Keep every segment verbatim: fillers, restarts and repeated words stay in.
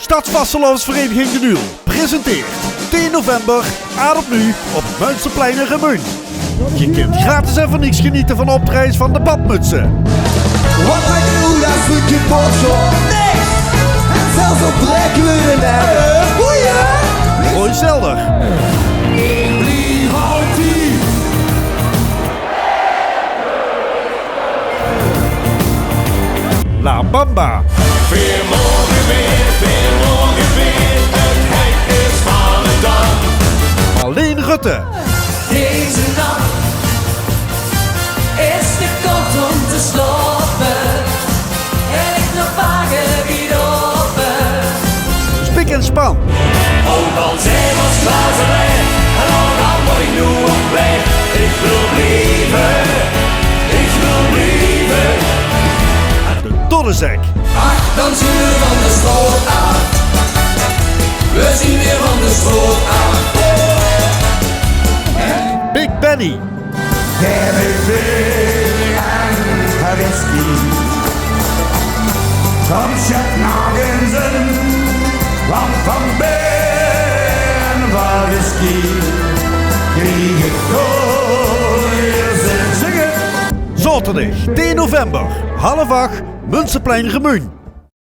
Stadsvastelaovesvereniging D'n Uul presenteert tien november Aad op Nuuj op 't Munsterplein in Remunj. Ge kint gratis en veur niks geniete van optraejes van de Badmutsen. Wat maak noe dat voetje potje? Niks! En zelfs op drek kleuren hebben. Boeien! Roy Zelder. Ik blief altijd. La Bamba. Veer moge weer, veer moge weer, het hek is van de dam. Marleen Rutte. Deze nacht is te kort om te slapen. En ik nog vaker niet open. Spik en span. Ook al zijn we glazen en ook al moet ik nu op weg. Ik wil blijven, ik wil blijven. De Doddezek. Ach, dan zien we van de school af. We zien weer van de school af. Big Benny. Heb ik weer een whisky. Soms zet nog eens een lamp van binnen van whisky. Krijg ik toch weer zin. Zingen. Zaoterdig tien november, half ach, Munsterplein Remunj.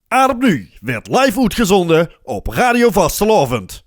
Aad op Nuuj weurt live oetgezonden op Radio Vastelaovend.